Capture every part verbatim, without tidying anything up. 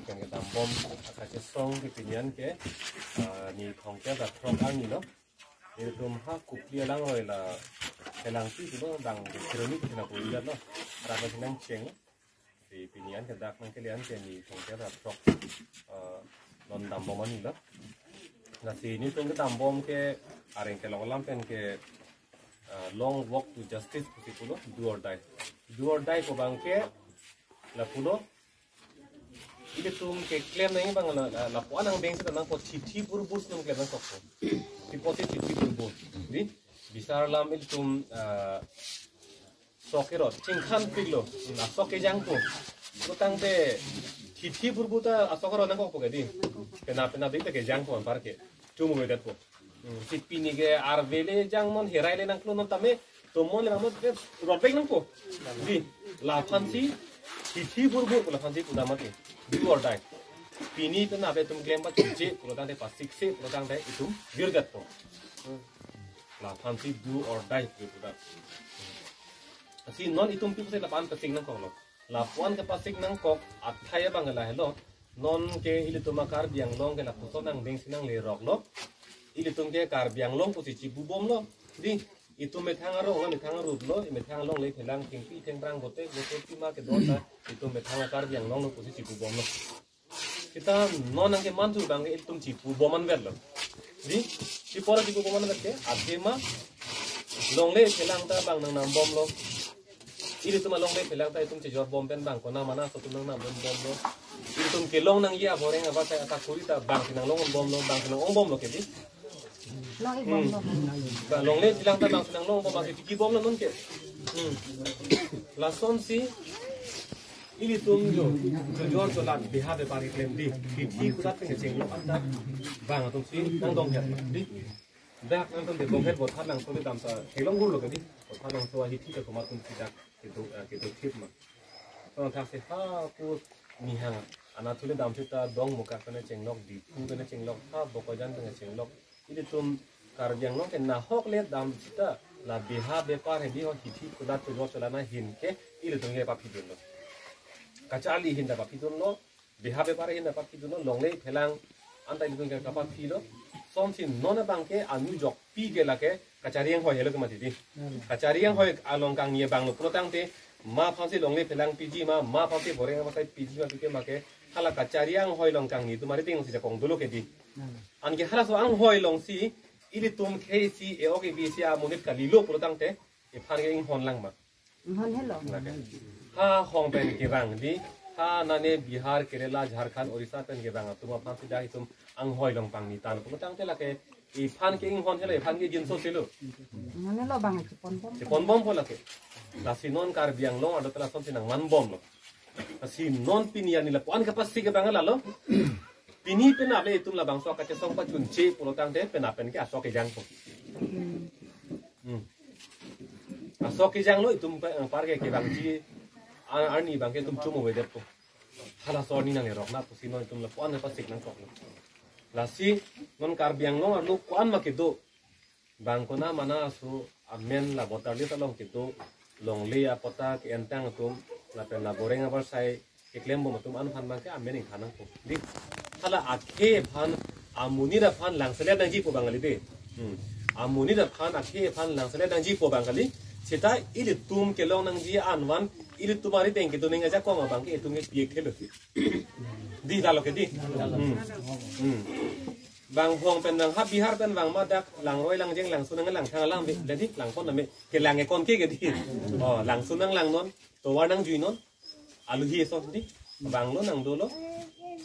Yang kedam bom akachesong ke pini an ke, ah, ni thomkep ra throk arni lo. Ilitum ha Kopili alangroi la Phelangpi pulo, bang Kheroni ke na puri lo. Rama sinang cheng. Si pini an ke dak nangkele an ke ni thomkep ra throk, ah, non dam bom arni lo. Lasi nelitum kedam bom ke areng kelong alam pen ke, ah, long walk to justice pusi pulo, do or die. Do or die pu abang ke lapulo, ilitum keklem nangji abang la, la, lapu-an angbeng seta nangpo, thithi burbur si nangklem nangkokpo. Pi pusi thithi burbur? Di, bisar alam ilitum, ah, sok kerot chingkhan piklo, asok kejangpo. Pulotangte thithi burbur ta asok kerot nangkokpo ke di. Penap penap di ta kejangpo anpar ke. Chumuvedetpo. Hmm, si pini ke arve le jang non, herai le nangklo non tame, tomon le mamot ke rotbek nangpo. Di, laphansi thithi burbur pu laphansi pu dam mati. Do or die. Pini penap itum klem pachunche pulotangte, pasikse pulotangte itum virdetpo. Hmm. Laphansi do or die pu pu dam. Si non itum pi pusi lapu-an pasik nangkoklo. Lapu-an kepasik nangkok athai abang ke lahelo. Non ke ilitum a-Karbi Anglong ke lapuson angbeng si nangleroklo. Ilitum ke Karbi Anglong pusi chipubomlo. Di, itum methang arong lo, methang arup lo, methang alongle phelang thengpi thengphrang bote bote pima kedo ta itum methang a-Karbi Anglong lo pusi chipubomlo. Seta non nangkeman thu abang ke ilitum chipubom anvetlo. Di, chipora chipubom anvet ke, athema longle phelang ta bang nangnambomlo. Ilitum alongle phelang ta itum chejorbom pen bang kona mana aso atum nangnambom bomlo. Ilitum kelong nangji aboreng abasai atakuri ta bangsi nanglongbomlo, bangsi nang-ongbomlo ke di. Long-i Hmm. bomlo. Ba longle phelang ta bangsi nanglongbom, bangsi tikibomlo non ke. Hmm. Lasonsi ilitum jo, jo jor cholat beha bepar keklem di. Thithi kulat kecheng lo anta bang atumsi nangdonghet di. Dak nangtum de bonghet Botharlangso le damta kelong gurlo ke di. Botharlangso ahithi ke komat atumsi dak kedo, eh, kedo thip ma. Tong thak se ha pu nihang anatthu le dam seta Dongmukak pen chenglok, Diphu pen chenglok, ha Bokajan pen chenglok. Ilitum Karbi Anglong ke nahok le dam seta la beha bepar hedi ho, hithi kulat chojor cholat ahin ke ilitum ke paphidunlo. Kacharli ahin ta paphidunlo. Beha bepar ahin ta paphidunlo, longle phelang anta ilitum ke kapaphilo. Lasonsi non abang ke anujokpi ke lake kachari anghoi helo ke mati di. Kachari anghoi along kangni abang lo pulotangte, ma aphansi longle phelang piji ma, ma aphansi boreng abasai piji ma pi ke ma ke, hala kachari anghoi along kangni atum arideng si jakong dolo ke di. Anke halaso anghoi alongsi ilitum khei si e-ok ebi si amonit kalilo pulotangte, iphan ke inghon lang ma. Inghon helo. Lake. Ha hong pen kevang di, ha nane Bihar, Kerala, Jharkhand, Orissa pen kevang atum aphansi dak itum anghoi along pangni tang pulotangte lake iphan ke inghon helo, iphan ke jinso silo. Inghon helo bang chiponbom. Chiponbompo lake. Lasi non Karbi Anglong adot lasonsi nangmanbomlo. Lasi non pini arni lapu-an kepasik ke bang lalo. Pini penap le itum labangso akachesong pachunche pulotangte penap pen ke asok kejangpo. Hmm. Asok kejanglo itum pe-, par ke kevangji a-, arni abang ke itum chumuvedetpo. Halaso arni nanglerok na pusi non itum lapu-an pasik nangkoklo. Lasi non Karbi Anglong arlo ko-an ma kedo, bang kona mana aso amen la voter list along kedo, longle apota ke-entang atum, lapen la boreng abarsai keklembom atum an aphan abang ke amen ingthan nangpo. Di, hala akhei aphan, amonit aphan langselet nangjipo bang kali di. Hmm. Amonit aphan, akhei aphan langselet nangjipo bang kali. Seta ilitum kelong nangji anvan, ilitum arideng kedo nangji ajakong abang ke itum ke pi-ik helo. Di, lalo ke di. Hmm. Hmm. Bang hong pen bang ha Bihar pen bang ma dak langroi langjeng, langsun nang langthang alam di, di langpon name kelang ekon ke ke di. Oh, langsun nang langnon, tovar nangjuinon, aluhi eson di, bang lo nang dolo,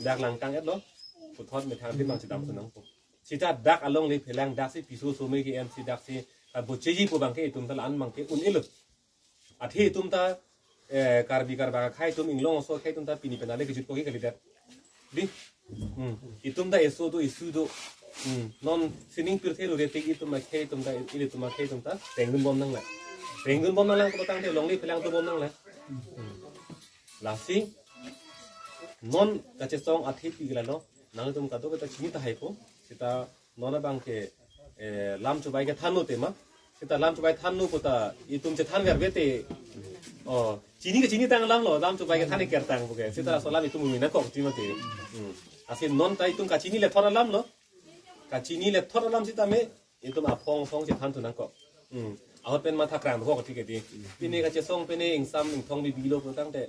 dak langtang-etlo, puthot methang di bang chedamsun nangpo. Seta dak alongle phelang daksi piso some ke-en si daksi abochejipo bang ke itum ta la-an abang ke un-elo. Athe itum ta, eh, Karbi Karbak akhei atum, Inglong aso akhei atum ta pini penap le kejutpo ke kalidet. Di? Hmm. Itum ta eso do, isu do. Hmm. Non sining pirthe lo retik itum akhei atum ta, ilitum akhei atum ta pengdunbom nanglang. Pengdunbom nanglang pulotangte longle phelang dobom nanglang. Hmm. Lasi non kachesong athe pi ke lalo, nangtum kadokave ta chini tahaipo. Seta non abang ke, eh, lam chubai kethanlo tema. Seta lam chubai than nu puta itum chethan verve te. Oh, chini kachini tang alam lo, lam chubai kethan iker tang puke. Seta laso alam itum mumi nangkok ti mati. Hmm. Lasi non ta itum kachini lethot alam lo. Kachini lethot alam sitame itum aphong aphong chethan thu nangkok. Hmm. Ahut pen matha krang kok ti ke di. Pine kachesong pine ingsam ingthong bibilo putangte.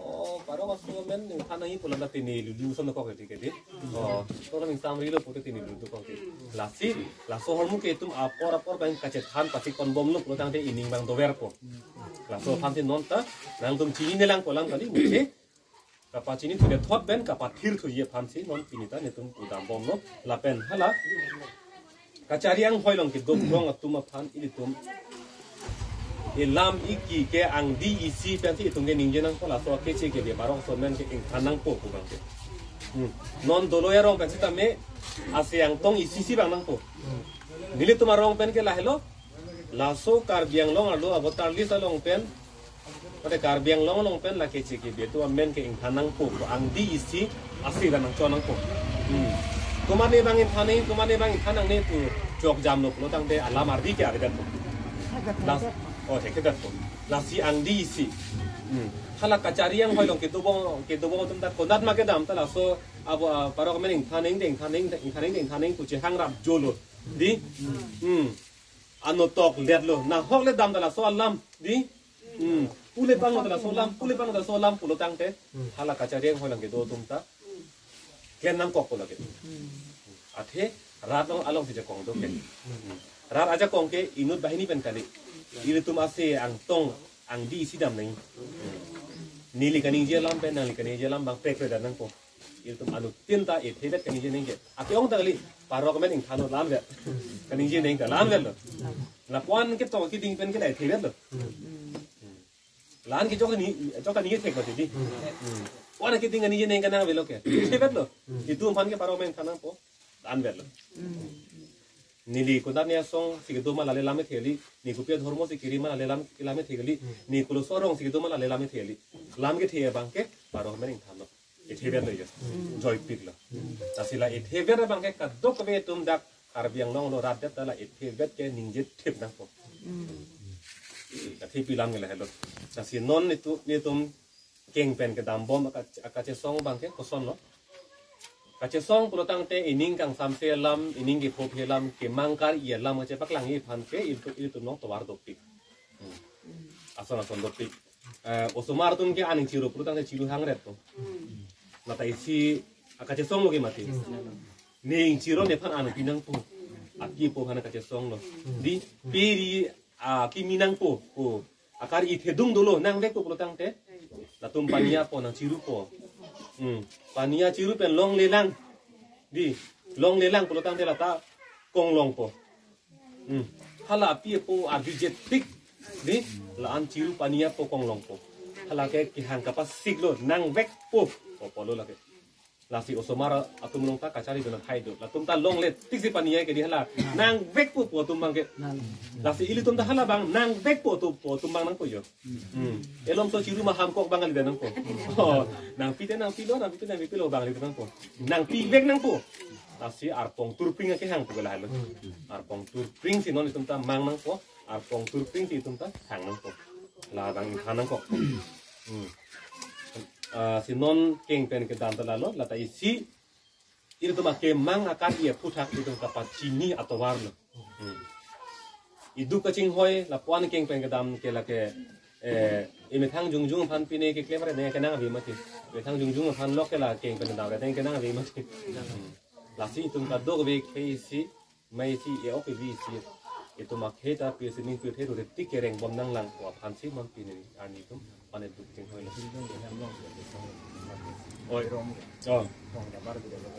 Oh, parok aso amen ingthan nangji pulo ta tini lulu son kok ti ke di. Oh, so lam ingsamri lo pute tini lulu kok ti. Lasi, laso ahormu ke itum apor apor bang kachethan pachekon bomlo putangte ining bang doverpo. Laso aphansi non ta nangtum chinine lang ko alam kali, mungkin kapachini thu lethot pen kapathir thuji aphansi non pini ta netum pudam bomlo lapen hala kachari anghoi along kedo krong atum aphan ilitum ilam iki ke angdi isi pensi itum ke ningje nangpo, laso akeche kebe parok aso amen ke ingthan nangpo pu bang ke. Hmm. Non dolo arong pen sitame ase angtong isi si bang nangpo. Nelitum arong pen ke lahelo, laso Karbi Anglong arlo avoter list along pen, pada Karbi Anglong along pen la keche kebe atum amen ke ingthan nangpo, angdi isi asi la nangchon nangpo. Hmm. Komatne bang ingthan nang, komatne bang ingthan nangne pu jok jamlo pulotangte alam ardi ke aridetpo. Las, oh, thekthe detpo. Lasi angdi isi. Hmm. Hala kachari anghoi along kedobom, kedobom atum ta konat ma kedam ta laso abo, ah, parok amen ingthan nang, ingthan nang, ingthan nang, ingthan nang pu chehang rap jolo. Di? Hmm. Ano tokletlo, nahoklet dam ta laso alam, di? Hmm. Pule panglo ta laso alam, pule panglo ta laso alam pulotangte. Hmm. Hala kachari anghoi along kedo atum ta klem nangkok pulo ke. Hmm. Athe rat along alongsi ajakong do ke. Hmm. Rat ajakong ke inut banghini pen kali. Ilitum ase angtong angdi isi dam nang. Hmm. Neli kaningje alam pen nangli kaningje alam bang prekre dan nangpo. Ilitum anuttin ta ethebet kaningje nang ke. Ake-ong ta kali, parok amen ingthan non la-anvet. Kaningje nang ta la-anvetlo. Lapu-an ke tong keding pen ke la ethebetlo. La-an ke jok ni, jok ta ningje thek mati di. Hmm. Pu-an keding kaningje nang kanang avelo ke. Ethebetlo. Itum aphan ke parok amen ingthan nangpo. La-anvetlo. Neli konatne asong si kedo ma lale lam ethe kali. Ne kopi adhormo si kiri ma lale lam, lam ethe kali. Ne koloso arong si kedo ma lale lam ethe kali. Lam kethe abang ke parok amen ingthanlo. Ethebetlo jo. Joipiklo. Lasi la ethebet abang ke kadokave atum dak Karbi Anglong lo rat det ta la ethebet ke ningje thip nangpo. Kathepi alam ke lahelo. Lasi non netum, netum keng pen kedam bom aka, akachesong abang ke kosonlo. Kachesong pulotangte ining kangsamse alam, ining kephophe alam, kemang kar-i alam kachepaklangji aphan ke ilitum, ilitum along tovar dopik. Hmm. Ason ason dopik. Eh, osomar atum ke an ingchiro pulotangte chiro hangret po. Mata isi akachesong lo ke mati. Ne ingchiro nephan an pi nangpo. Api apo aphan kachesonglo. Di peri akimi nangpo. Ko akar-i thedung dolo nangvekpo pulotangte. Latum paniya po nangchirupo. Hmm. Paniya chiru pen longle lang. Di longle lang pulotangte lata konglongpo. Hmm. Hala api apo arjujet tik. Di la-an chiru paniya po konglongpo. Hala ke kehang kapasiklo nangvekpo. Opolo lake. Lasi osomar atum along ta kachari dona thai do. Latum ta longle tiksi paniya ke di hala. Nangvekpo pu atum abang ke. Lasi ilitum ta hala abang nangvekpo tu pu atum abang nangpo jo. Hmm. Elom so chiru maham kok abang kali dan nangpo. Oh, nangpi te nangpilo, nangpi te nangpilo abang kali dan nangpo. Nangpivek nangpo. Lasi arpong turpring akehang pu ke lahelo. Arpong turpring si non itum ta mang nangpo. Arpong turpring si itum ta hang nangpo. La abang ingthan nangkok. Hmm. Ah, si non keng pen kedam ta lalo, lata isi ilitum akemang akar-i aphuthak itum kapachini atovarlo. Hmm. Iduk kachinghoi lapu-an keng pen kedam ke lake, eh, emethang jongjung aphan pine keklem re ne kenang ave mati. Emethang jongjung aphan lok ke la keng pen kedam re ne kenang ave mati. Hmm. Lasi itum kadokave khei isi, mei isi, e-ok evi isi, itum akhei ta pi sining pirthe ru retik kereng bom nanglang ko aphansi non pini arni atum pan eduk chinghoilo. Oi. Oh.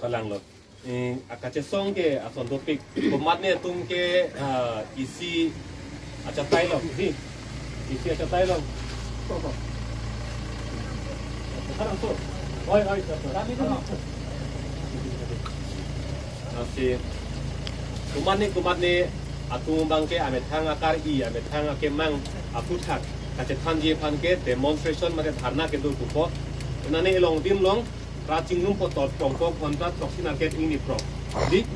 Palanglo. Eh, akachesong ke ason dopik. Komatne atum ke, ah, isi achatai lo, di. Isi achatai lo. Oi, oi. Lasi komatne komatne atum abang ke amethang akar-i, amethang akemang aphuthak kachethanji aphan ke demonstration mate dharna kedo pupo. Nane elong dim along rat chinglumpo, tot pongpo, ghonta throksi nangket ingni prong. Di,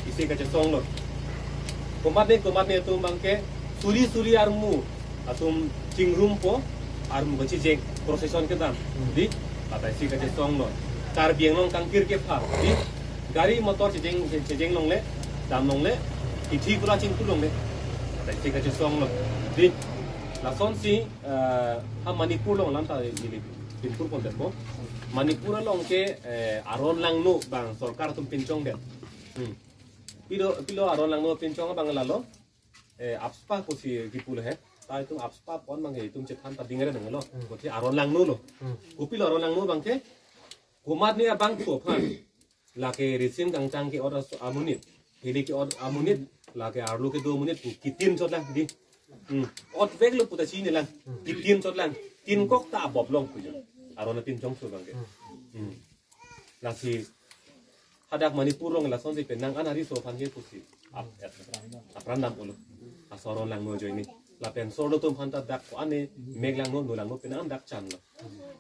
isi kachesonglo. Komatne komatne atum abang ke Suri suri armu atum chingrumpo, armu kachijeng, procession kedam, di, lapen isi kachesonglo. Karbi Anglong kangkir kepha, di, gari motor chijeng, chijeng longle, dam longle, ithi kura chingku longle, lapen isi kachesonglo, di. Lasonsi, eh, ha Manipur along alam ta ili pinpur pon detpo. Manipur along ke, eh, aron langno abang sorkar atum pinchongdet. Hmm. Pilo, pilo aron langno pinchong abang lalo. Eh, AFSPA pusi kipu lo he. Ta itum AFSPA pon abang ke itum chethan ta dingre nanglo. Hmm. Kote aron langno lo. Hmm. Kopilo aron langno abang ke, komatne abangphu aphan, lake risim kangtang ke-ot aso amonit, hili ke-ot amonit, lake arlo kedo amonit pu kitin chot lang, di. Hmm. Otveklo puta chinilang. Hmm. Kitin chot lang. Tin kok ta abop long pu jo. Aron apinchongso abang ke. Hmm. Hmm. Lasi hadak Manipur along lasonsi penang an ariso aphan ke pusi ap-, ap-, apran dam-olo. Laso aron langno ajoine. Lapen sorlo atum aphan ta dak ko-an ne mek langno, nu langno penang an dak chanlo.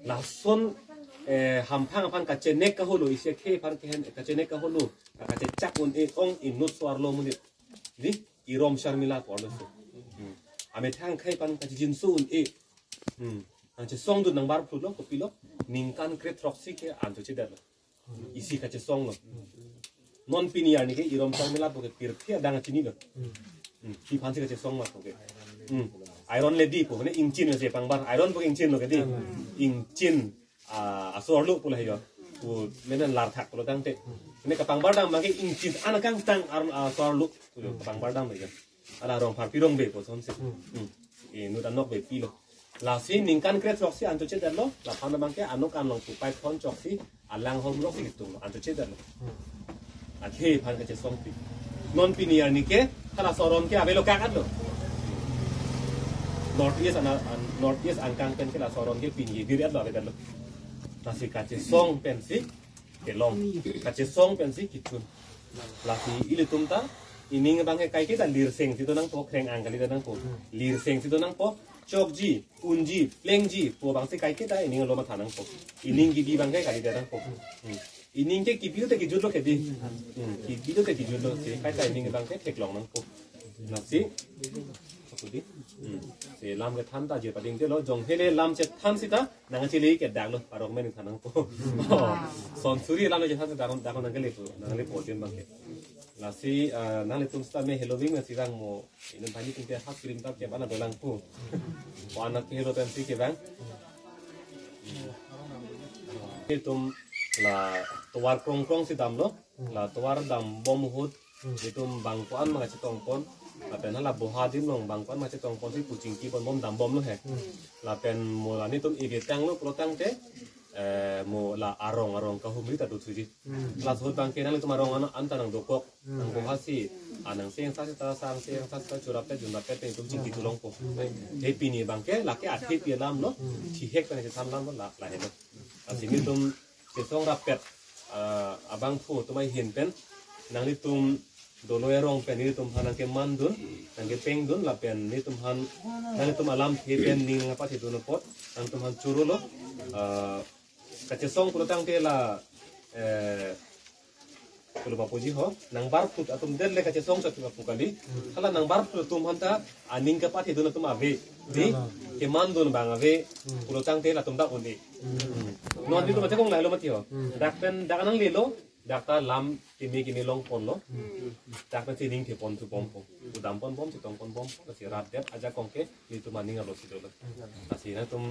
Lason, eh, hamphang aphan kachenek kaholo, isi akhei aphan kehen kachenek kaholo, kachechak un-e ong inut so-arlo amonit, di, Irom Sharmila pu arloso. Hmm. Amethang akhei aphan kachijinso un-e. Hmm. Nangchesongdun nangbarphu lo, kopilo, ningkan kre throksi ke an chochedetlo. Isi kachesonglo. Non pini arni ke Irom Sharmila pu ke pirthe adang chinilo. Hmm, isi aphansi kachesong ma pu ke. Hmm. Iron Lady pu, mane ingchin lo si pangbar. Iron pu ke ingchin lo ke, di. Ingchin, ah, aso-arlo pu lahei jo. Pu mane larthak pulo tangte. Mane kapangbar dam abang ke ingchin an kangtang ar-, aso-arlo pu jo, kapangbar dam abang ke. Ala Rongpharpi Rongbe pu asonsi. Hmm. Hmm. Inut anokbe pilo. Lasi ningkan kre throksi an chochedetlo, laphan abang ke anok anlong pupai thon choksi, alang hom roksi kitung an chochedetlo. Hmm. Akhei aphan kachesongpi. Non pini arni ke, hala aron ke avelo kakat lo. North East ana, an, North East angkang pen ke laso aron ke pini biret lo, avedetlo. Lasi kachesong pensi kelong. Kachesong pensi kichun. Lasi ilitum ta ining abang ke kaiketa lirseng si do nangpo, kreng-ang kali do nangpo. Lirseng si do nangpo, chokji, unji, plengji pu abangsi kaiketa ining along matha nangpo. Ining kibi abang ke kali do nangpo. Hmm. Ining ke kibi te kijutlo ke, di. Hmm. Kibi te kijutlo si kaita ining abang ke theklong nangpo. Lasi, ako di. Hmm. Si lam kethan ta je padingtelo, jong hele lam chethan sita nangchele ke daklo, parok men than nangpo. Son suri lam chethan sita dakon, dakon nangkelepo, nangkelepo jen abang ke. Lasi, eh, nanglitum sita me heloving na sirang mo, inut banghini tum ke hat krim tap ke bana dolang pu. Ko anak ke helo pensi ke bang. Itum la tovar krong krong si damlo, la tovar dambom ahut, itum bang ko-an ma kachetongpon, lapen hala boha adim along bang ko-an ma kachetongpon si kuchingki ponbom dambomlo he. Lapen mo la nelitum ibe tanglo pulo tangte, eh, mo la arong arong kahumri ta dothuji. Laso ahut abang ke nanglitum arong ano anta nangdokok. Nangboha si, ah, nang seng sa seta, sang seng sa seta, chorap pet, junrap pet, itum chingki thu longpo. He pini abang ke, lake athepi alam lo, thihek pen chethan alam lo, la, lahelo. Lasi nelitum chesong rappet, ah, abangphu atum ahin pen, nanglitum doloi arong pen nelitum aphan nangkemandun, nangkepengdun, lapen nelitum aphan, nanglitum alamthe pen ning nangpathedun apot, nangtum aphan chorolo, ah, kachesong pulo tangte la, eh, pulo papuji ho, nangbarphu atum det le kachesong chot pu kali. Hala nangbarphu atum aphanta aning kapathedun atum ave, di, kemandun abang ave, pulo tangte latum dak un-e. Non nelitum ajakong lahelo mati ho. Dak pen dak nanglelo, dak ta lam kimi kimi longponlo. Dak pensi ning thepon thubompo. Udam ponbom, chetong ponbompo, lasi rat det ajakong ke nelitum aning arlo si dolo. Lasi nangtum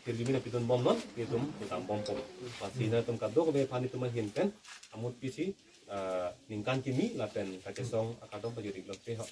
hirjume nangpidunbom non, nelitum udambompo. Lasi nangtum kadokave aphan nelitum ahin pen amutpisi, eh, ningkan kimi lapen kachesong akardom pajir-iklo te ho.